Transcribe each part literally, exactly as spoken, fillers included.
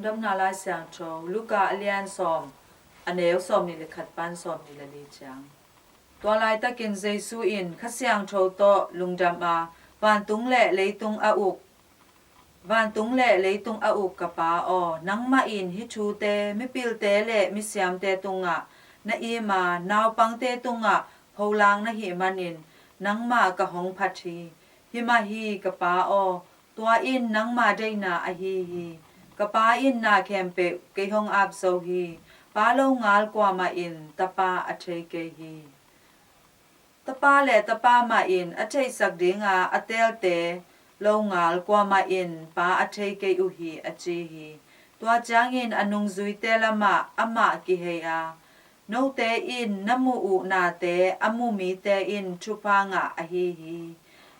Lungdamna Lai Siangtho, Luka a lian sawm, a neu sawmnih le khat pan sawmnih le li ciang. Tua laitakin Jesu in Kha Siangtho tawh lungdam a, vantung le leitung a uk, vantung le leitung a uk ka Pa aw, nangmah in hih thute mipilte le misiamte tungah na im a, naupangte tungah pholak na hih manin nangmah ka hong phat hi. Hi mah hi ka Pa aw, tua in nangma deihna ahi hi. Ka Pa in na khempeuh kei hong ap zo hi. Pa longal kuamah in Tapa a thei kei hi. Tapa le Tapa mah in a theihsak dinga a teelte longal kuamah in Pa a thei kei uh hi, a ci hi. Tua ciangin a nungzuite lamah amah kihei a, note in na muh uh nate a mu mite in thupha ngah ahi hi.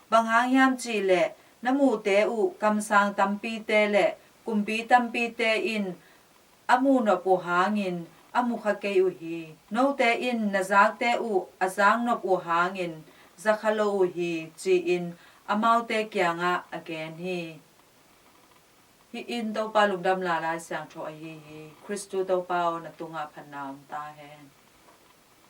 Bang hang hiam cihleh na muhte uh kamsang tampite le kumpi tampite in a muhnop uh hangin a mukha kei uh hi. Note in na zakte uh a zaknop uh hangin zakha lo uh hi, ci-in amaute kiangah a gen hi. Hih in Topa Lungdamna Lai Siangtho ahi hi. Khristu Topa aw, na tungah phatna om ta hen.